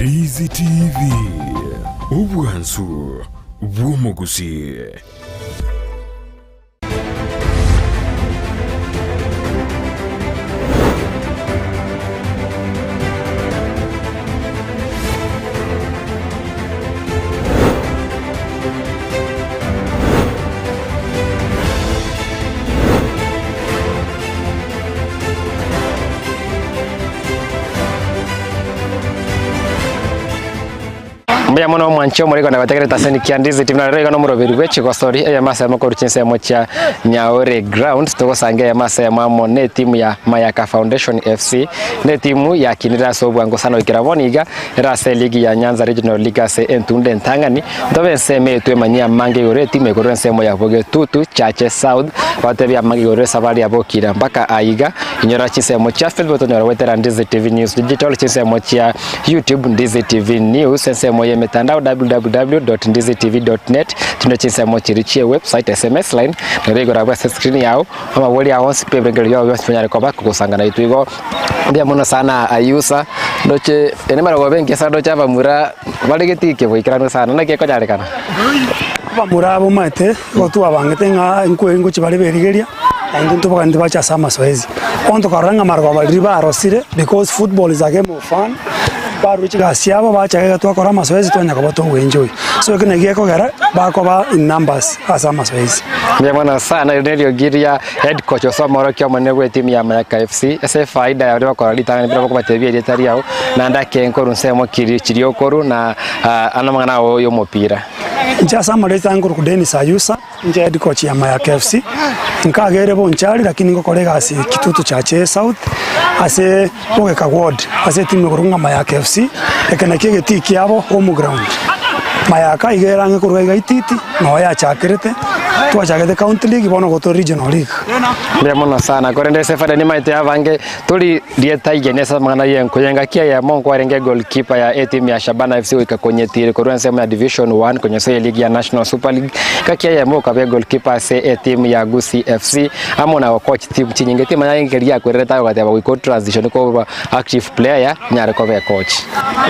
Ndizi TV, obwansu bw'omogusii. Mbuya mono omwanchi omoriko na gotegerete ase Nikia Ndizi TV na rero iga nomoroberi bwe chigosori eyemo ase eyemo korwa chinsemo chia Nyaore Grounds togosanga eyemo ase eyemo amo ne etimu ya Mayaka Foundation FC ne etimu yakinire ase obwango sana goikera bono iga ere ase eligi ya Nyanza Regional League ase entunda entang'ani Ntobe ensemo eye twemanyie amange igoro y'etimu ekorwa ensemo ya Bogetutu, Chache South, batebie amange igoro y'esabari ya Bokira mpaka aiga. Inyora chinsemo chia Facebook tonyora goetera Ndizi TV News Digital, chinsemo chia YouTube Ndizi TV News, ensemo y'emetandao www.ndizitv.net, chinde chinsemo chiria chie website, SMS line, nero igoro abwo ase screen yao, amabori ao onsi pi ebirengererio biao bionsi binyare koba kogosanga naitwe igo. Mbuya mono sana Ayusa, ndoche ere marogoba engiya sana ndoche abamura bare getiki boikeranu sana, naki ekonyarekana? Abamura aba omanyete igo twabangete ng'a nkwe ngochia bare berigeria, naende ntobagani tibache ase amasoesi. Bono tokarora ng'a marogoba riria barosire because football is a game of fun, barure chigasi chiabo bacha iga twakora amasoesi twanya koba togoenjoy. So eki naki gekogera bakoba in numbers ase amasoesi. Mbuya mono sana, eri neriogi ria Head coach gose omworokia omonene bw'etimu ya Mayaka FC, ase efaida ya baria bakora ritang'ani buna bakobatebia erieta riao, naende ake nkorwa nsemo ki chiria okorwa na ande amang'ana ao y'omopira. Inche ase amareta nkorokwa Dennis Ayusa, inche head coach ya Mayaka FC, nkagere Bonchari lakini ngokora egasi Kitutu Chache South ase Bogeka ward ase etimu ekorokwa ng'a Mayaka FC, eke nakio egetii kiabo home ground. Mayaka iga ere ang'e korwa iga Ititi, noo yachakerete, twachagete county league bono igo tore regional league. Mbuya mono sana, korende ase efada nimaete abange tori rieta igeni ase amang'ana y'enkuya. Engaki eyemo nkwarenge goalkeeper ya etimu ya Shabana FC goika konyetire korwa ensemo ya Division One konyesoa eligi ya National Super League. Engaki eyemo okaba egoalkeeper ase etimu ya Gusii FC amo na gocoach chitimu chinyinge. Timanya enki riakwererete aye ogateba goika otransition korwa active player nyare koba ecoach.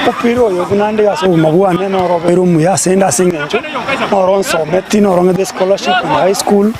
Omopira oyo buna nde ase obogima bwane noro obeire omuya ase inde ase eng'encho noro nsometi noro ng'ete scholarship in high school,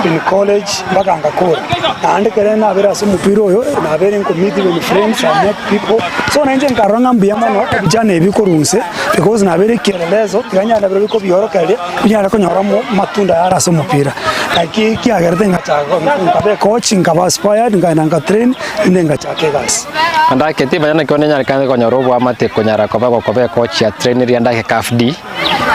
in college mpaka ngakora. Naende ekero nabeire ase omopira oyo nabeire nko meet even friends, I met people, so nainche nkarora ng'a mbuya mono ebichana ebi korwa inse because nabeire ekielelezo tiga nyare nabirobio kobiorokereria binyare konyora mo matunda ayare ase omopira. Naki kiagerete ngachaka nkaba ecoach nkaba aspired nkaenda nka train rinde ngachaka egasi. Andake timanya naki onde nyarekane konyora oboamate konyara koba gokoba ecoach ya train eria ndake CAF D,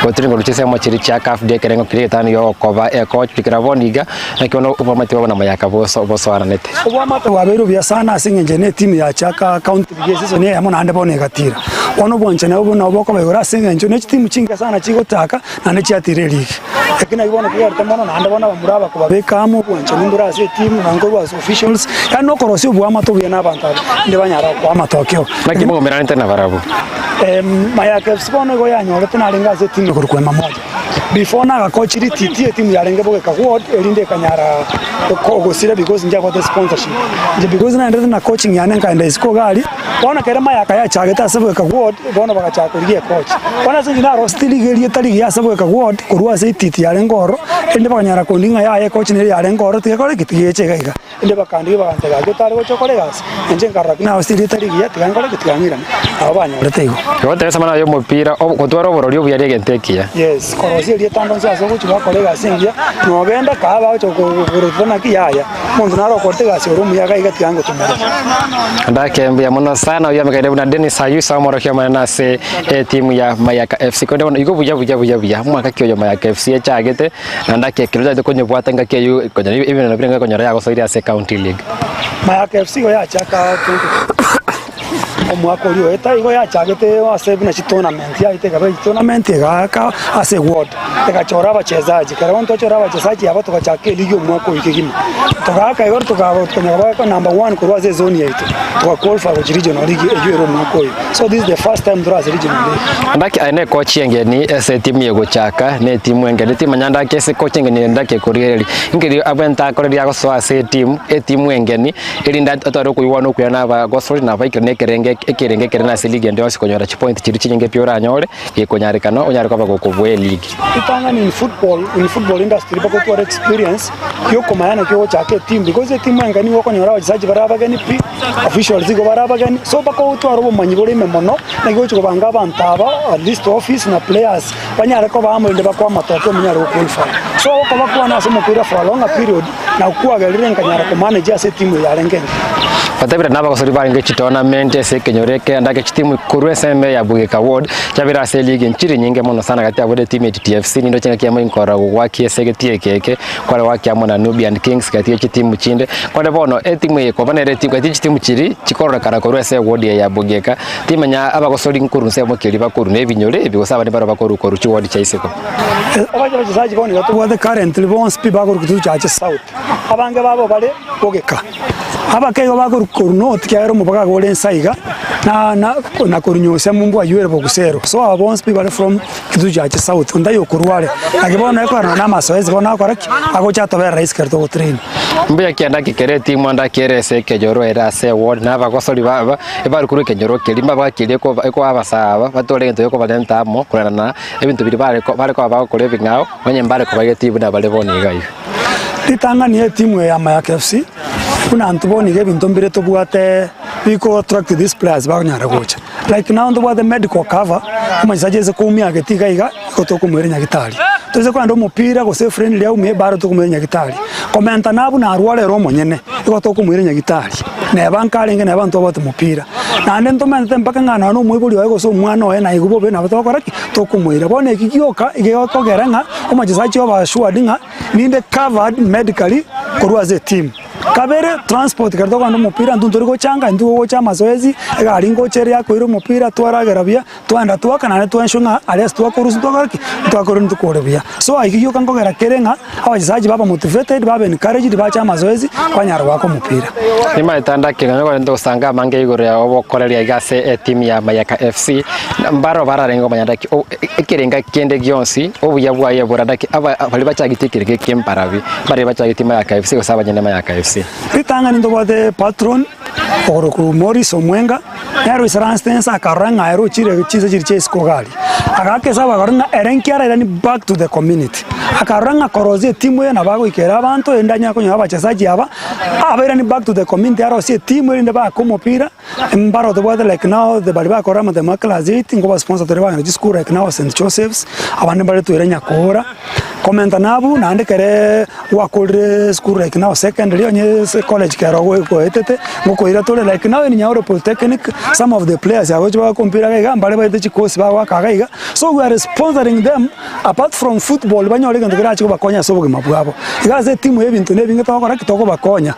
gotiria korwa chinsemo chiria chia CAF D ekerengo keria egetano giogokoba ecoach goikera bono iga, naki bono oboamate bwabo na Mayaka boso bosoananete. Oboamate bwabeire obuya sana ase eng'encho eye ne etimu yachaka county league esisoni eyemo naende bono egatira. Bono obwanchani obo nabo bokoba igoro ase eng'encho ne chitimu chinke sana chigotaka naende chiatira eligi. Eki naki bono kegerete mono naende bono abamura aba kobabeka amo obwanchani mbore ase etimu na nkorwa ase officials, yaani nokorosia oboamate obuya na abanto aba rinde banyare gokoa amatokeo. Naki mogomeranete nabarabwo? Mayaka FC bono igo yanyorete narenge ase etimu ekorokwa Ema Moja. Before nagakochi rititi etimu yarenge bogeka ward erinde ekanyara gosira because nchiabwate sponsorship. Inche because naenderete na coaching yane nkaenda isiko iga aria, bono ekero Mayaka yachagete ase bogeka ward, bono bagachaka korigia ecoach. Bono ase inche naroseti rigiya erieta rigiya ase bogeka ward korwa ase etiti yarenge ororo, erinde bakanyara kondigia ng'a yaya ecoach nere yarenge ororo tiga ekore ki? Tiga eche iga iga. Erinde bakandigia bagantebia gaki otare gocha okore egasi, inche nkarora ki naroseti erieta rigiya tiga nkore ki? Tiga ng'irane. Nabo banyorete igo. Igo tebe ase amang'ana y'omopira, gotwara oborori obuya negento ekiya. Yes, korosia erieta ande onsi ase ogochia gwakora egasi engiya, nogenda kaa bagocha gokorotera naki yaya. Omonto nare okorete egasi ore omuya iga iga tiga ngotomera. Ndake mbuya mono sana oyio amekaire buna Dennis Ayusa omorokia omonene ase etimu ya Mayaka FC. Korende bono igo buya buya buya buya omwaka ki oyo Mayaka FC echagete na ndake ekero ochagete konyebwata engaki eyio konyora ebineno bire konyora yagosoire ase county league. Mayaka FC igo yachaka 20 Omwaka oria oeta igo yachagete ase buna chitournament, yaete ekaba etournament egaaka ase eward, egachora abachezaji. Ekero bono twachora abachezaji aba togachaka eligi omwaka oyio kegima. Togaaka igoro tokaba tokonyora goaka number one korwa ase ezone yaito, toga qualify gochia regional league eywo ere omwaka oyo. So this is the first time tore ase regional league. Ndaki aye ne coach engeni ase etimu eye gochaka ne etimu engeni timanya ndaki ase coach engeni eye ndaki ekorigereria nkeri abwenerete akore riagosoa ase etimu etimu engeni erinde atware okoigwana okuya na abagosori na abaikire na ekerengo. ekerenge ekerene ase eligi ende yonsi konyora chipoint chiria chinyinge pi oranyore, gekonyarekana onyare koba gokobua eligi. Ritang'ani in football, in football industry bagotwara experience yokomanya naki ogochaka etimu because etimu enke nigo okonyora abachesaji bare abageni pi, officials igo bare abageni, so mpaka otware obomanyi bore ime mono, naki ogochi kobanga abanto aba at least office na players banyare koba amo erinde bakoe amatoke omonyare go qualify. So okoba kwane ase omopira for a longer period na kwagerire nkanyara ko manage ase etimu eye yarenge enke. Batabire nabagosori barenge chitournament ase ekenyoro ekenda eke chitimu korwa ensemo ya Bugeka Ward chiabere ase eligi nchiri nyinge mono sana gati abwo etimu ya TTFC nindo chingaki amo inkorora gogwakia ase egetii eke eke kware gwakia amo na Nubian Kings gati ye chitimu chinde korende bono etimu eye koba nere etimu gati chitimu chiri chikororekana korwa ase eward eye ya Bugeka timanya abagosori nkorwa nsemo ki eria bakorwa na ebinyoro ebi gose abande barabwo bakorwa korwa chiward chia isiko. Abachesaji bono iga tobwate currently bonsi pi bakorwa Kitutu Chache South, abange babo bare bogeka. Abake igo bakorwa korwa North kiagera omobaga iga ore inse iga, na na na korwa Nyosia Mumbu aywo ere Boguseru. So aba bonsi pi bare from Kitutu Chache South, onde taiyo okorwa are. Naki bono ekorana na amasoesi bono agokora ki? Agocha atobere rahisi ekero togotrain. Mbuya kianda ki kera etimu ande akere ase ekenyoro ere ase eward na abagosori baba ebare korwa ekenyoro keria mbabakerie koba ekoa abasaa aba batware egento gekobarenta amo korana na ebinto biria bare bare koba bagokora ebing'ao onye mbare kobagetie buna bare bono iga iga. Ritang'ani etimu eye ya Mayaka FC buna intwe bono iga ebinto mbire tobwate biko attract these players bakonyara gocha. Like now ntobwate medical cover, omochesaji aise koumia agete iga iga, igo tokomoira nyagitari. Toise kogenda omopira gose friendly aumie bado tokomoira nyagitari. Komenta na buna arware ere omonyene, igo tokomoira nyagitari. Neba nkarenge neba ntobwate mopira. Naende ntomentete mpaka ng'a nonya na omoibori oye gose omwana oye naigwe bobe nabo togokora ki? Tokomoira. Bono eki gioka egekogera ng'a omochesachi obe assured ng'a ninde covered medically korwa ase etimu. Kabere, transport ekero tokogenda omopira intwe ntori gochanga, intwe gogocha amazoezi, egari ngocha ere yakoira omopira twaragera buya, twaenda twaka naende twaensure ng'a aria ase twakorusia twakora ki? Ntwakorire ntokore buya. So ayio gioka nkogera kere ng'a abachesaji baba motivated, babe encouraged bache amazoezi, banyare goaka omopira. Nimaete ande ake nonya korende gosanga amange igoro ya obokoreria iga ase etimu ya Mayaka FC, mbaro bararenge komanya ndaki o- ekerenga kende gionsi obuya bwaye bore ndaki aba baria bachagete ekerenga eke mbarabi, mbaria bachagete Mayaka FC gose abanyene Mayaka FC. Ritang'ani ntobwate patron okorokwa Morris Omwenga, nere oisaransete inse akarora ng'a ere ochire chinse chiria chia isiko iga aria. Agaaka esabu akarora ng'a ere nki arairanie back to the community. Akarora ng'a korosia etimu eye nabo agoikera abanto erinde anyare konyora abachesaji aba, abairanie back to the community arosie etimu erinde baake omopira, mbaro tobwate like now the baria bakora amatemo a class eight nkoba sponsor tore bagenda chisukuru like now St Joseph's, abande mbare toire Nyakoora. Komenta nabwo naende ekere gwakorire esukuru like now secondary onye ase college kero goetete, ngokoira tore like now in Nyaore Polytechnic, some of the players abagocha bagaka omopira iga iga, mbare baete chikosi bagoaka iga iga, so we are sponsoring them apart from football banyore egento kerache kobakonya ase obogima bwabo. Iga ase etimu ya ebinto na ebinge togokora ki? Tokobakonya,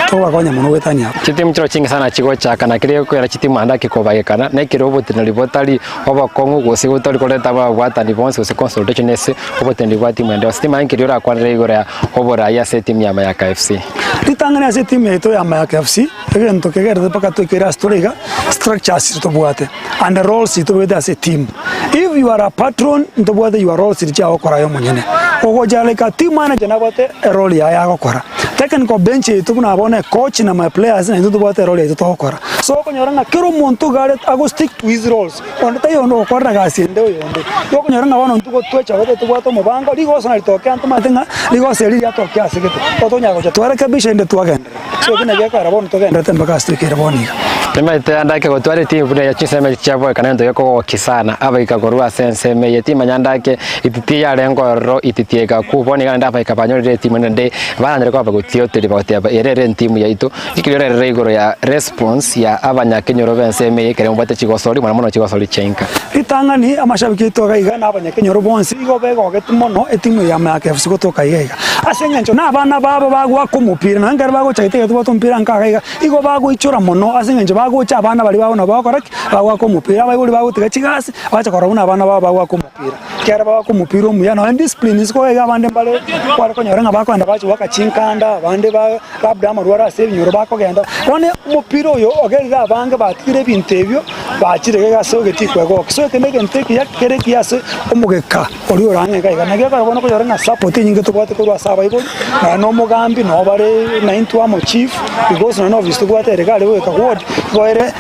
tokobakonya mono goetania abwo. Chitimu chiro chinge sana chigochaka na keria gekoera chitimu ande ake kobagekana, na ekero oboteneri botari obokong'u gose botori koreta ababwatani bonsi gose consultation ase oboteneri bwa timu ende yonsi. Timanya nkeria orakwanere igoro ya oborai ase etimu ya Mayaka FC. Ritang'ani ase etimu yaito ya Mayaka FC, egento kegerete mpaka toikere ase tore iga, structures ntobwate and roles ntobwate ase etimu. If you are a patron, ntobwate your roles riria chiagokora aye omonyene. Ogocha like a team manager nabwate erole yaye agokora. Technical bench yaito buna bono ecoach na my players naintwe ntobwate erole yaito togokora. So okonyora ng'a kera omonto iga are ago stick to his roles, onde taiyo onde ogokorera gasi ende oyonde. Igo okonyora ng'a bono intwe gotwechagete tobwate omobango, rigoso naritoke ntomanyete ng'a rigoso eri riatokia ase gete, igo tonyara gocha twarekebisha rinde twagenderera. So eki nakio gekogera bono togendererete mpaka ase toikeire bono iga. Nimanyete ande ake gotwara etimu buna eya chinsemo echi chia boeka nento gekogokia sana abaika korwa ase ensemo eye timanya ande ake ititi yarenge ororo ititi egakwa bono iga naende abaika banyorire etimu naende baranyare koba bagotioteria bagoteba ere ere entimu yaito Rikirio rerere igoro ya response ya abanyakenyoro b'ensemo eye ekero mobwate chigosori mono mono chigosori chiainka. Ritang'ani amashabiki aito iga iga na abanyakenyoro bonsi igo begogeti mono etimu eye ya Mayaka FC gotoka iga iga ase eng'encho na abana babo bagoaka omopira nonya ekero bagocha gete iga tobwate omopira nka iga iga igo bagoichora mono ase eng'encho bagocha abana baria babo nabo bagokora ki? Bagoaka omopira abaibori bagotiga chigasi bacha korora buna abana babo bagoaka omopira. Ekiagera bagoaka omopira omuya nonya discipline isiko iga iga abande mbare kware konyora ng'a bakogenda bachi goaka chinkanda abande ba. Labda amarwaro ase ebinyoro bakogenda. Bono omopira oyo ogerire abange batigire ebinto ebio, bachire iga ase egetii kwegokia. So eke negento ekiya kere ekiya ase omogeka oria ore ang'e iga iga. Naki ekero bono okonyora ng'a support enyinge tobwate korwa ase abaibori, nonya na omogambi noo bare naintwe amo chief, because nonya na ofisi tobwate ere iga aria goika ward, Igo ere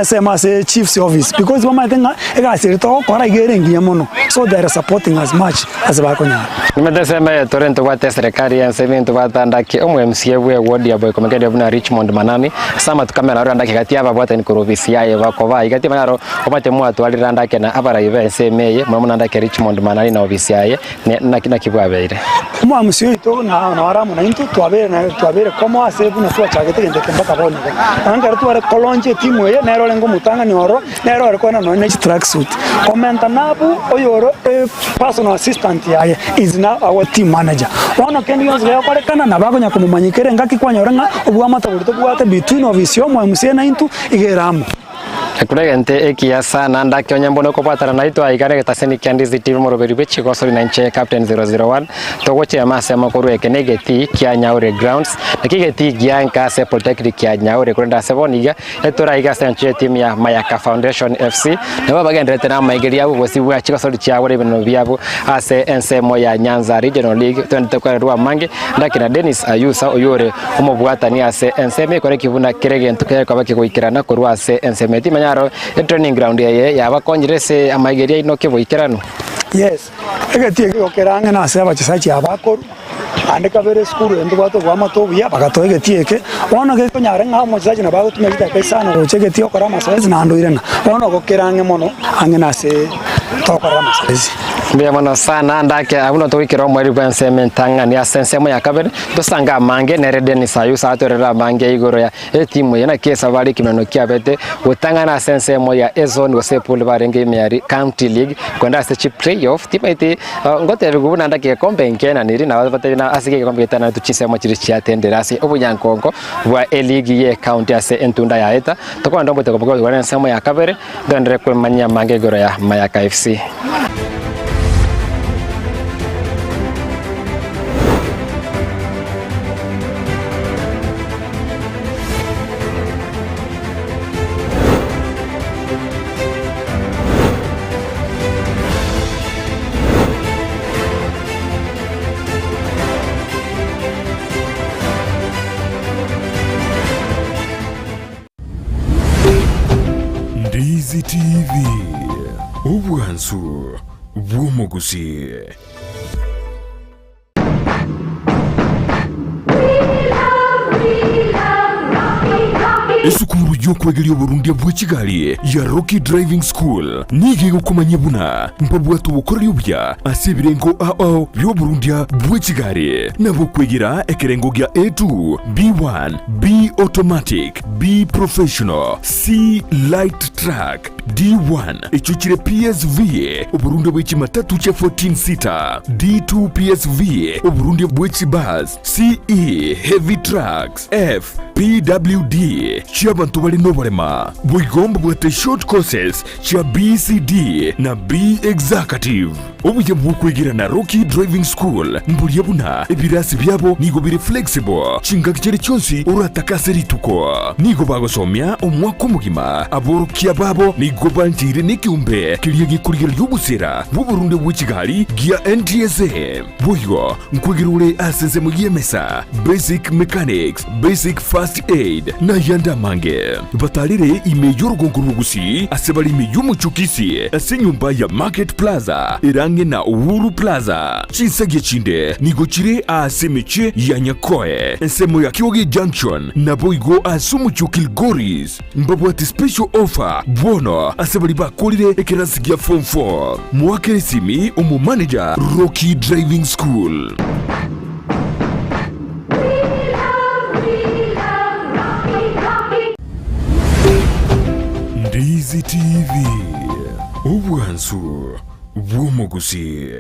esemo ase chief's office because bamaete ng'a egasi eri togokora iga ere engiya mono, so they are supporting as much ase bakonyara. Nimanyete ensemo eye tore ntobwate eserekari y'ense ime ntobwate andake omo MCA bwe eward ya Boikomekeri buna Richmond Manami ase amatuko amere arure andake gati y'ababwatani korwa ofisi yaye bakoba iga timanya aro omanyete mwatwarire andake na abarai b'ense ime eye mono mono andake Richmond Manani na ofisi yaye ne naki naki bwabeire. Omwamusi oito naro amo naintwe, twabeire naye, twabeire komo ase buna twachagete egento eke mpaka bono iga. Nonya ekero tware kolaunch etimu eye, nere orenge omotang'ani ororo, nere ore koenda nonya ne chitrack suit. Komenta nabwo, oyore personal assistant yaye is now our team manager. Bono kende gionsi gegokorekana, nabo akonya komomanya kera engaki kwanyora ng'a obwamate boria tobwate between ofisi ya omoMCA na intwe, iga ere amo. Ekero egento ekiya sana ndake onye mbone okobwatana naitwe aiga negetaseni kia Ndizi TV omoroberi bwe chigosori na inche Captain 001 togochia ase amakorwa eke negetii kia Nyaure Grounds naki egetii gia nka ase Polytechnic ya Nyaure korende ase bono iga etore aiga ase enchera etimu ya Mayaka Foundation FC nabo bagendererete namaigerio abo gosibwa chigosori chiabo na ebineno biabo ase ensemo ya Nyanza Regional League togendete kwererwa amange ndake na Dennis Ayusa oyio ore Omobwatani ase ensemo ekore ki buna kera egento kegoba kegoikerana korwa ase ensemo eye. Timanya aro etraining ground eye yabakonyire ase amaigerio aino keboikeranu. Yes, egetii eke igo kere ang'e nase abachesachi aba akorwa, naende kabere esukuru eye ntobwate oboamate obuya, bagatoa egetii eke, bono gekonyara ng'a omochesachi nabo agotumia chidakika isano gocha egetii okore amasoesi naende oirana. Bono igo kere ang'e mono, ang'e nase togokorera amasoesi. Mbuya mono sana ndake abwo notogoikera omoerio bw'ensemo entang'ani ase ensemo ya kabere. Tosange amange nere Dennis Ayuso atwerere amange igoro ya etimu eye naki esabari ekemenano kiabete gotang'ana ase ensemo ya ezone gose epool barenge ime ya County League kwenda ase chi play-off timaeti ngotebigwa buna ndaki egekombe nkenaniri nabo batebi na ase egekombe getananetwe chinsemo chiria chiatendire ase obonyankonko bwa eligi ye county ase entunda yaeta tokogenda omotego moke igoro ensemo ya kabere togenderere kwemanyia amange igoro ya Mayaka FC. Ndizi TV, obwansu bw'omogusii. Esukuru y'okwegeria oborundia bwe chigari ya Rocky Driving School nigo egokomanyia buna mbabwate obokoreri obuya ase ebirengo ao bi'oborundia bwe chigari nabo okwegera ekerengo gia A2, B1, B automatic, B professional, C light truck, D1 echio chire PSV, oborundia bwe chimatatu chia 14 seater, D2 PSV, oborundia bwe chibus, CE heavy trucks, F PWD chi'abanto bare noborema. Boigo mbabwate short courses chia BCD na B executive. Obuya bw'okwegera na Rocky Driving School mboria buna ebirasi biabo nigo bire flexible chingaki chiria chionsi oratake ase rituko. Nigo bagosomia omwaka omogima. Aborokia babo nigo bancheire nekeombe keria gekorigereria obosera bw'oborunde bwe chigari gia NTSA. Boigo nkwegera ore ase ensemo y'emesa, basic mechanics, basic first aid, na ayande amange. Batarere ime y'orogongo rw'Ogusii ase bare ime y'omochie o Kisii ase enyomba ya Market Plaza ere ang'e na Uhuru Plaza. Chinsagia chinde nigo chire aase emechie ya Nyakoe, ensemo ya Kioge Junction, naboigo ase omochie o Kilgoris. Mbabwate special offer bono ase baria bakorire ekerasi gia form 4. Moakere esimi omomanager Rocky Driving School. Ndizi TV, obwansu bw'omogusii.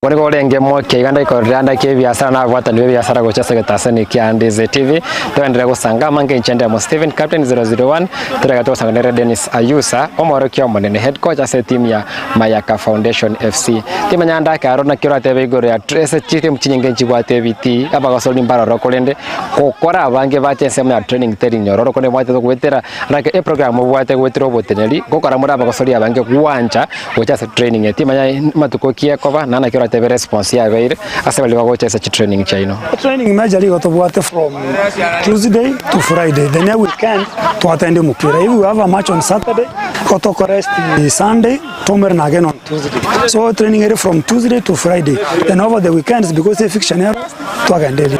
Nigo orenge mokia iga ndaikorera ndaki ebiasara na ababwatani b'ebiasara gocha ase egetaseni kia Ndizi TV. Togenderere gosanga amange inche ndemo Stephen Captain 001 torega togosanga nere Dennis Ayusa omworokia omonene head coach ase etimu ya Mayaka Foundation FC. Timanya ndake aro naki oratebe igoro ya ase chitimu chinyinge nchibwate ebitii abagosori mbaroro korende gokora abange bache ensemo ya training teri nyororo korende mwachete goetera Naki eprogramu mobwate goetera oboteneri, gokora more abagosori abange gwancha gocha ase training eye. Timanya matuko ki ekoba na naki oratebe response yabeire ase baria bagocha ase chitraining chiaino. Training major igo tobwate from Tuesday to Friday then eweekend twatenda omopira. If we have a match on Saturday, igo tokorest Sunday twaumerana again on Tuesday. So training ere from Tuesday to Friday then over the weekends because efixture nero twagenda erio.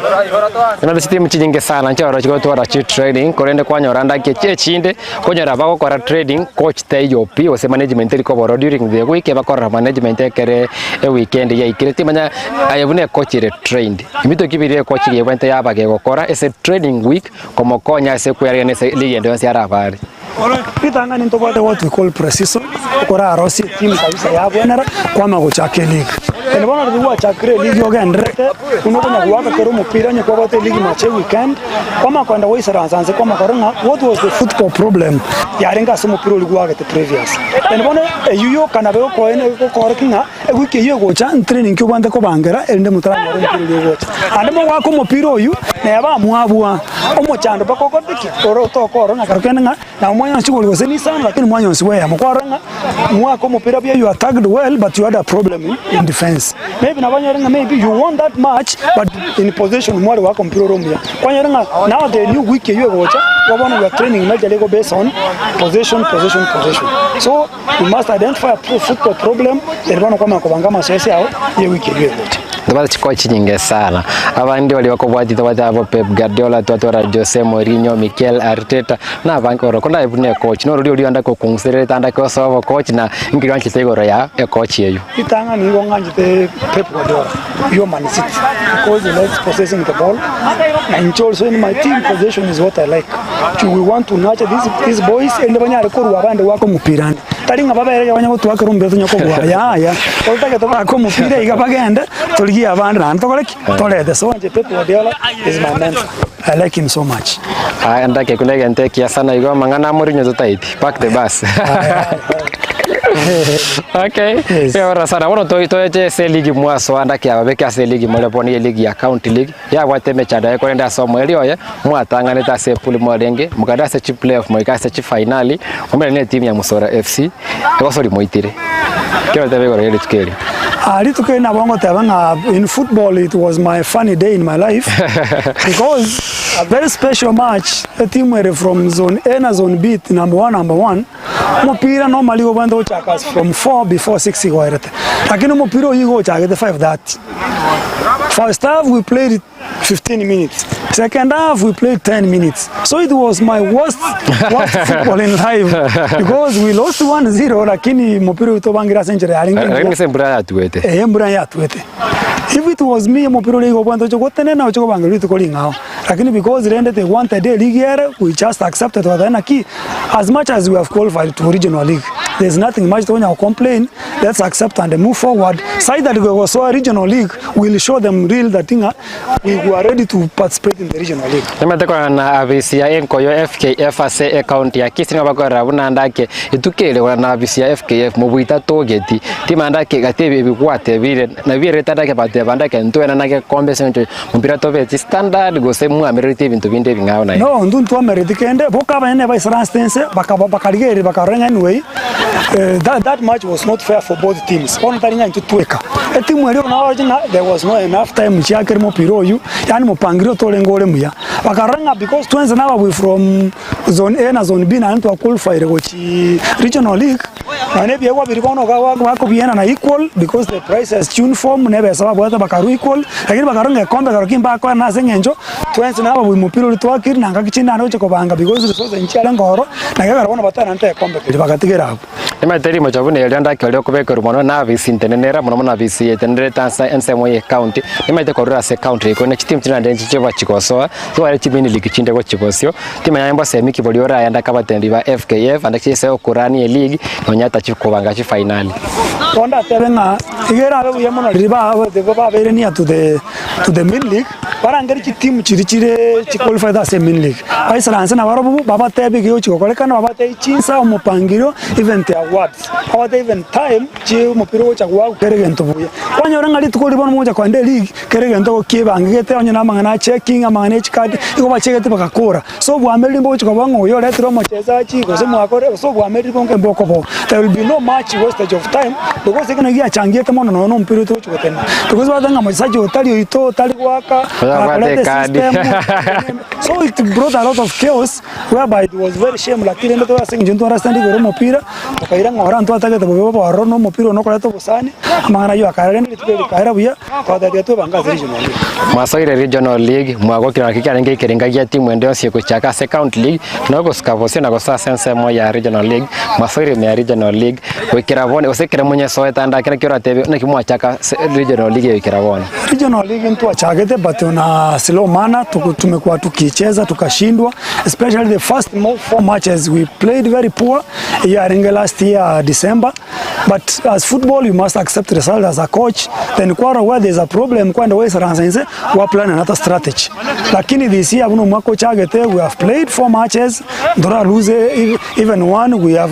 Naende chitimu chinyinge sana nchiaroro chigotwara chitraining korende kwanyora ndaki echi echinde konyora bagokora training coach taiyo pi gose management teri koba ororo during the week bakorora management ekere eweekend yaikire timanya aye buna ecoach ere trained ebinto ki biria ecoach gebwenerete yaba gegokora ase training week komokonya ase kwearigania ase rigendo yonsi arabare. Ritang'ani ntobwate what we call pre-season, okorarosie etimu kabisa yabwenera kwama gochaka eleague. Naende bono riria gwachakire eleague ogendererete buna okonya goaka kera omopira onye kwabwate eleague match eweekend, kwamanya kogenda goisaransa nse kwamanya korora ng'a what was the football problem yarenge ase omopira oria gwagete previous. Naende bono eywo yoka nabo egokoa egokoorokia ng'a ewiki eywo egocha ntraining ki obwate kobangera erinde motaranyore omopira oria ogocha. Naende mogoaka omopira oywo neba amwabua. Omochando mpaka okorete ki? Ore otokorora ng'a kero kende ng'a nabo mwanyonsi gori gose nisano lakini mwanyonsi bweyemo. Kwarora ng'a mwaka omopira buya you attacked well but you had a problem in defence. Maybe nabo onyore ng'a maybe you won that match but in possession mware goaka omopira ore omuya. Kwanyora ng'a now the new week eywo egocha igo bono your training majorly ego based on possession possession possession. So you must identify a football problem erio bono kwamanya kobanga amasoesi ao ye ewiki eywo egocha. Tobwate chikochi chinyinge sana, abande baria bakobwatia tobwate abo Pep Guardiola, twatwara Jose Mourinho, Mikel Arteta na abange oro. Korende aye buna ekochi norori oria onde kokong'usererete ande gosoa obokochi na inki gwanchete igoro ya ekochi eywo? Ritang'ani nigo ng'anchete Pep Guardiola oyio o Man City because he likes possessing the ball na inche also in my team possession is what I like. We want to nurture these, these boys erinde banyare korwa abande goaka omopira ande. Tari ng'a babere iga banye gotwakera omopira tonya kobua yaya. Ototagete baake omopira iga bagende torigie abande naende tokore ki? Torete. So inche Pep Guardiola is my mentor. I like him so much. Aya ndake kuna egento ekiya sana igo amang'ana a Mourinho totaeti. Park the bus. Okay. Yes. Ora sana bono toi toeche ase eligi mwasoa ndake ababeke ase eligi more bono eligi ya county league. Yabwate emechando yaye korende ase omoerio oye mwatang'anete ase epuli mwarenge, mokagenda ase chiplayoff moika ase chifainali, momere netimu ya Musora FC, egosori moitire. Ekero otebe igoro ye rituko erio. Ah, rituko eri nabo ngoteba ng'a in football it was my funny day in my life because a very special match etimu ere from zone A na zone B number one number one omopira normally igo obwenerete gochaka as from 4 before 6 igoerete lakini omopira oyio igo ochagete 5:30 First half we played 15 minutes, second half we played 10 minutes. So it was my worst, worst football in life because we lost 1-0 lakini mupira oyo tobangire ase enchera yarenge Lakini engiya. ase embura yatuete. Eh, embura yatuete. If it was me omopira oria igo obwenerete oche gotenena oche kobangerwa rituko ring'ao. Lakini because rende they wanted eligi ere, we just accepted twateba naki as much as we have qualified to regional league, there's nothing much tokonya go complain. Let's accept and move forward sai that gogosoa regional league will show them real that ng'a we were ready to participate in the regional league. Nimanyete korana na abisi ya Enkoyo FKF ase ecounty ya Kisii nigo bakorera buna ndake rituko eri korana na abisi ya FKF mobuita togeti timanya ndake gati ebi ebigwatebire nabio erete ndake bateba ndake ntwena na gekombe ase eng'encho mpira tobeti standard gose mwamerereti ebinto binde ebing'ao naende. No intwe ntwamerereti kende, boka abanyene baisaransete inse bakaba bakarigereria bakarora ng'a anyway that, that match was not fair for both teams. Bono tari ng'a intwe tweka. Etimu eria bono naroche ng'a there was no enough time chiakere mopira oyio, yaani mopangilio torenge ore muya. Bakarora ng'a because twensi nababui from zone A na zone B naende twaqualifyire gochii regional league, Nonya nebiegwa biria bono iga bakobienana equal because the prices chiuniform na ebesa babwate bakarwa equal, lakini bakarwa ng'a egekombe ekero ki mbakoenana ase eng'encho twensi nababui mopira oria twakire na ngaki chinde naende gochia kobanga because resources nchiarenge ororo, naki ekero bono bataenanete egekombe keria bagatigera abwo. Nimanyete rimocha buna erio ndake oria okobekerwa mono na abisi ntenenera mono mono abisi etenenerete ase ensemo ye county, nimanyete korwa ase county eye korende chitimu chinde naende nchiche chigosoa, chibare chimini league chinde gochia bosio. Timanya mbosemi ki boria oraye ande akabatendi ba FKF ande chise okorania eleague nonya. goeta kobanga chifainali. Bono ndatebe ng'a iga erabe buya mono riria babeire near to the to the main league, barangerie chitimu chiria chire chiqualified ase emain league, baisaranse nabarobwo babatebie egeochi gokorekana, babatebie chinsa, omopangirio, even the awards, babatebie even time chi omopira ogocha goakwa kera egento buya. Kwanyora ng'a rituko riria bono mogocha kogenda eleague, kera egento gokiebangegete onye na amang'ana a checking, amang'ana ya chikadi, igo bachegete bagakora. So obwamereri mbogochi koba ng'a oyo oretire omochesachi, gose mwakore, gose obwamereri bonke mbokoba oo. There will be no much wastage of time, because ekio nakio giachangiete mono nonya na omopira oito gochi gotenena. Because bateba ng'a mochesachi oyo tari oito, tari goaka, Oyobwate akorete ekadi. esystem, so it brought a lot of chaos whereby it was very shame lakini rende ase eng'encho intwe understand igoro omopira, tokaira ng'a ora ntwatagete bobe bobe ororo na omopira one okoreta obosani, amang'ana aywo akaera rende rituko eri rikaera buya. Twatebia twebange ase Regional League. Mwasoire Regional League, mwagokire naki kiarenge ekerenga gia timu ende yonsi egochaka ase County League, na ogosuka bosio na gosoa ase ensemo ya Regional League, mwasoire ime ya Regional League goikera bono, gose ekero monyesoete ande ake naki oratebe naki mwachaka ase Regional League goikera bono. Regional League ntwachagete but on a slow manner, tumekuwa tukicheza tukashindwa especially the first four matches we played very poor, eyio yarenge last year December. But as football you must accept result as a coach then kwarora where there is a problem kwenda gwaisaransa inse gwa plan another strategy lakini this year buna omwaka ochagete we have played four matches ntora lose even one we have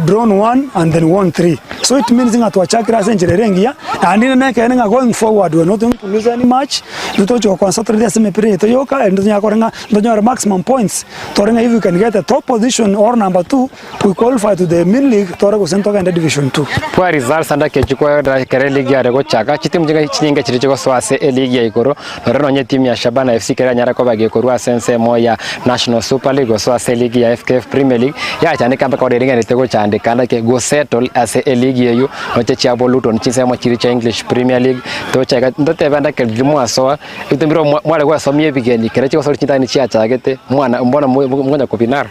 drawn one and then won three so it means ng'a twachakire ase enchera ere engiya naende inde nekeene ng'a going forward we are not going to lose any match ntotochi go concentrate ase emepira yaito yoka erinde tonyare kore ng'a ntonyore maximum points tore ng'a if we can get a top position or number two. We qualify to the main league tore gose ntogende division two. Poor results ande akechi kwerora ekero eligi yare gochaka, chitimu chinga chinyinge chiria chigosoa ase eligi ya igoro, nore nonye etimu ya Shabana FC ekero yanyara koba gekorwa ase ensemo ya National Super League gosoa ase eligi ya FKF Premier League, yachandeka mpaka ore eringenete gochandeka ande ake gosettle ase eligi eyio, noche chiabo Luton chinsemo chiria chia English Premier League, tocha iga ntotebe ande ekero riria mwasoa, ebinto mbire mware gwesomia ebigeni ekero chigosoa chintang'ani chiachagete, mwana mbono mokonya kobinara.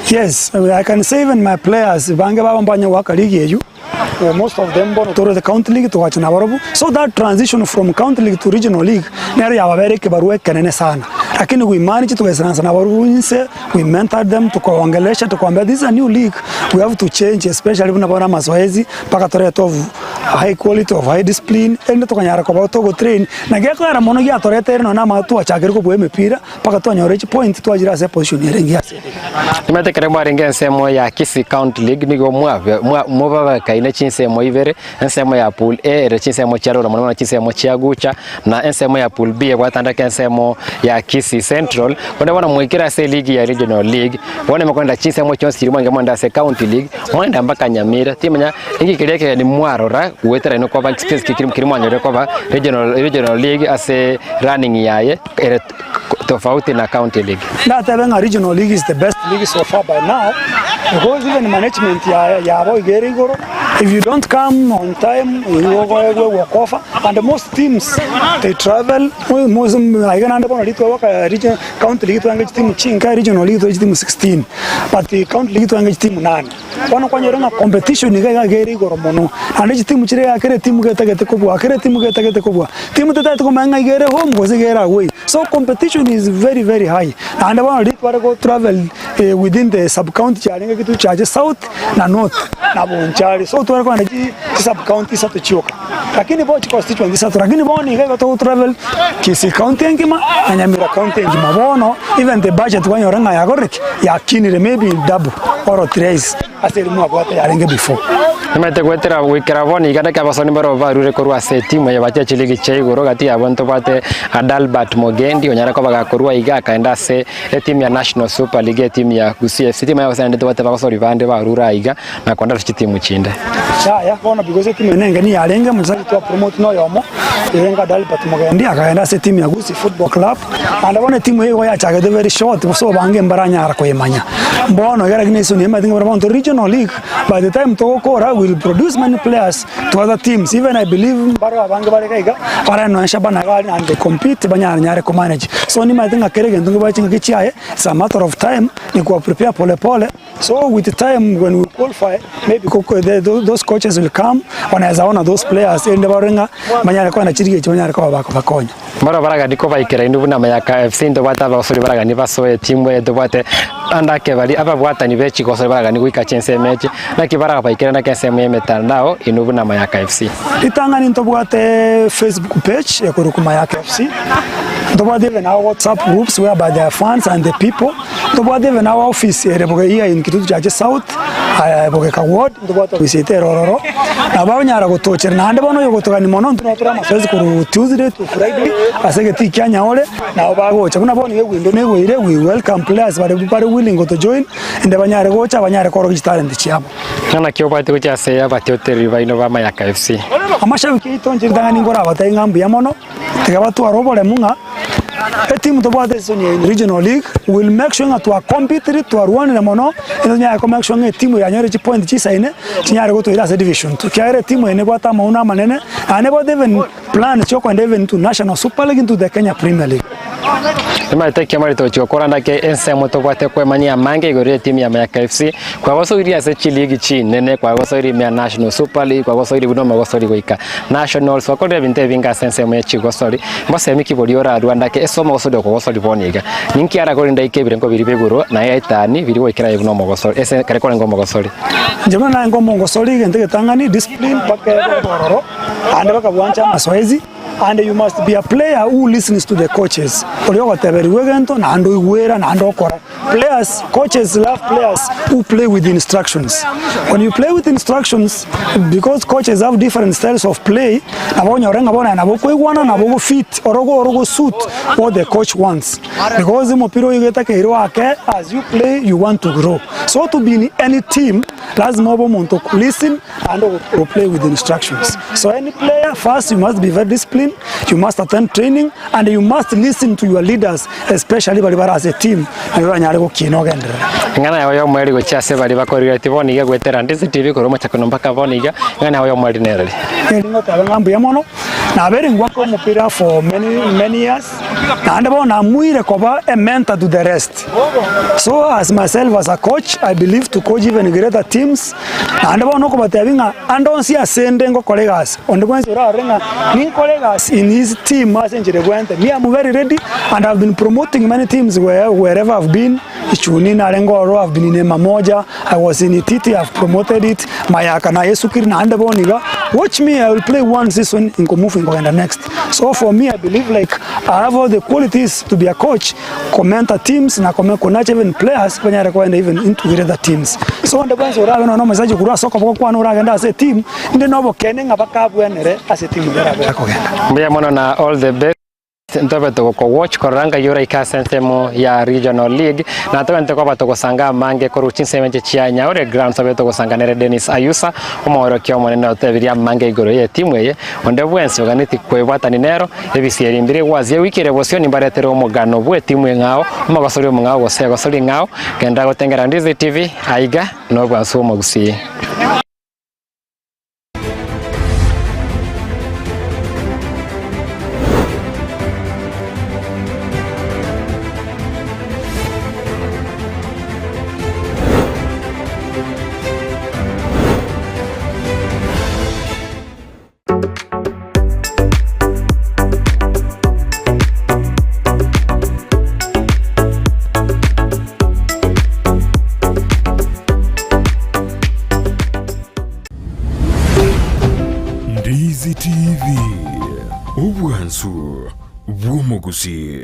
Yes, I can say even my players bange babo mbanye goaka league eywo, most of them bono tore the county league togacha nabarobwo, so that transition from county league to regional league nero yababere ekebarua ekenene sana, lakini we managed togaisaransa nabarobwo inse, we mentored them tokaongelesha tokawaambia this is a new league we have to change especially buna bono amazoezi mpaka torete of high quality of high discipline erinde tokanyara koba togotrain, na gekoera mono giatoreteire nonye na amang'ana twachakire kobua emepira. Mpaka twanyora echipointi twachire ase eposition ere engiya ase eligi. Nimanyete ekero mwarenge ensemo ya Kisii County League nigo mwabe mwa mobabekaine chinsemo ibere, ensemo ya pool A ere chinsemo chia Rora mono mono chinsemo chia Gucha, na ensemo ya pool B ebwatandeke ensemo ya Kisii Central. Korende bono mwaikire ase eligi ya Regional League, bono mokoenda chinsemo chionsi chiria mwange mwende ase County League, mwaenda mpaka Nyamira, timanya inki keria ekegeni mwarora goetera inwe koba experience ki keria mwanyorire koba Regional Regional League ase running yaye. ere tofauti na county league. Ndatebe ng'a regional league is the best league so far by now because even management yaye yabo iga ere igoro if you don't come on time igo okoegwa walk over and most teams they travel most aiga naende bono riria twagoka region county league twarenge chitimu chinke regional league tware chitimu 16 but county league twarenge chitimu nane. Bono kwanyora ng'a competition iga iga ere igoro mono, naende chitimu chire iga kera etimu getagete kobua, kera etimu getagete kobua. Timu tetagete komanya ng'a iga ere home gose iga ere away. So competition is very very high. Naende bono riria tware go travel within the sub county chiarenge Kitutu Chache South na North na Bonchari. So tware kogenda chi sub county isato chioka, lakini bo chi constituency isato, lakini bono iga igo togo travel Kisii county engima na Nyamira county engima. Bono even the budget kwanyora ng'a yakorire ki? Yakinire maybe double or thrice ase eria mwabwate yarenge before. Nimanyete goetera goikera bono iga naki abasani barobwo barure korwa ase etimu eye bachia chiligi chia igoro gati yabo ntobwate Adalbert Mogendi onyare koba gakorwa iga akaenda ase etimu ya National Super League etimu ya Gusii FC. Timanya gose naende ntobwate bagosori bande barure aiga na konda ase chitimu chinde. Yaya, bono because etimu eye nengeni yarenge, omochesaji twa promote noyomo, orenge Adalbert Mogendi akagenda ase etimu ya Gusii Football Club. Naende bono etimu eye igo yachagete very short gose obange mbaranyara koyemanya. Bono iga lakini ase niemanyete ng'a bono tore regional league, by the time togokora we will produce many players to other teams. Even I believe mbaro abange bare iga iga, bare nonya Shabana iga aria and they compete banyare nyare ko manage. So nimanyete ng'a kera egento nkebache ng'aki chiaye, it's a matter of time, ni koba prepare pole pole. So with time when we qualify maybe those coaches will come, wanaweza ona those players erinde barore ng'a banyare kogenda chirigi echi banyare koba bakobakonya. Mbaro baragani kobaikera inwe buna Mayaka FC ntobwate abagosori baragani basoe etimu eye ntobwate ande ake baria ababwatani be chigosori baragani goika chinsemo echi naki barabaikere naki ensemo ya emetandao inwe buna Mayaka FC. Ritang'ani ntobwate Facebook page ekorokwa Mayaka FC, ntobwate even our WhatsApp groups whereby there are fans and the people, ntobwate even our office ere bobe here in Kitutu Chache South, Bogeka ward, ntobwate office yaito ere ororo, nabo bagonyara gotochera naende bono oyogotogania mono intwe nabo tore amasoesi korwa Tuesday to Friday ase egetii kia Nyaore, nabo bagocha. Buna bono iga ewindow negoire we welcome players bare bare willing gotojoin, ende banyare gocha banyare korokia chitalent chiabo. Ng'a naki obwate gochia ase abatiotereri baino ba Mayaka FC? Amashabiki aito inche ritang'ani nkorabatebie ng'a mbuya mono, tiga batware oboremu ng'a etimu tobwate season eye in regional league we will make sure ng'a twacompetire twarwanire mono naende tonyare ko make sure ng'a etimu yanyore chipoint chisaine chinyare gotoira ase division two ekiagera etimu eye nebwate amaono amanene naende nebwate even plans chiokogenda even to national super league into the Kenya premier league. Nimanyete ekiomare togochia gokora naki ensemo tobwate kwemanyia amange igoro y'etimu ya Mayaka FC, kwagosoirie ase chiligi chinene, kwagosoirie ime ya National Super League, kwagosoirie buna omogosori goika Nationals, gwakorire ebinto ebinge ase ensemo ye chigosori, mbosemi ki boria orarue ndake ase omogosori okogosori bono iga? Ninki arakore ndaike ebirengo biria bia igoro na etani biria goikera aye buna omogosori ase ekero korenge omogosori? Inche buna narenge omogosori egento egetang'ani discipline mpaka ebe ororo, naende bakabwancha amasoezi. And you must be a player who listens to the coaches, oria ogoteberigwa egento naende oigwera naende okora. Players, coaches love players who play with instructions. When you play with instructions, because coaches have different styles of play, nabo onyore ng'a bono aye nabo okoigwana nabo ogofit orogo orogosuit what the coach wants. Because omopira oyo getakeire oake as you play you want to grow. So to be in any team, lazima obe omonto oko listen and o play with instructions. So any player first you must be very disciplined, you must attend training and you must listen to your leaders especially baria bare ase team nario oranyare gokina ogenderere. Eng'ana yao y'omoerio gochia ase baria bakorigeretie bono iga goetera Ndizi TV korwa omochakano mpaka bono iga, eng'ana yao y'omoerio nereri. Eri ngoteba ng'a mbuya mono, nabeire ngwaka omopira for many many years, naende bono namuire koba a mentor to the rest. So as myself as a coach, I believe to coach even greater teams, Naende bono okobatebia ng'a ande onsi ase 'nde ngokora egasi, onde bwensi orarore ng'a ninkore egasi in his team ase enchera ebwenerete, me am very ready and I've been promoting many teams where wherever I've been, Ichuni narenge ororo, I've been in Ema Moja, I was in Ititi, I've promoted it, Mayaka nayesukire naende bono iga, watch me I will play one season nko move nkogenda next. So for me I believe like I have all the qualities to be a coach. Komenta teams na konacha even players banyare kogenda even into greater teams. So onde bwensi orabe nonya omosacha korwa ase okoboko kwane oragende ase etimu, inde nobokeene ng'a bakabwenere ase etimu eria erabe akogenda. Mbuya mono na all the best ntobe togokowatch korora ngai oraike ase ensemo ya regional league na togente koba togosanga amange korwa chinsemo echi chia Nyaore grounds tobe togosanga nere Dennis Ayusa omoorokia omonene otebirie amange igoro ye etimu eye onde bwensi oganeti kwebwatani nero Ebisieri mbire gwasia ewiki ere bosio nimbaretere omogano bw'etimu eng'ao, omogosori omong'ao gose egosori eng'ao. Genda gotengera Ndizi TV aiga nobwansu bw'omogusii. Ndizi TV, obwansu bw'omogusii.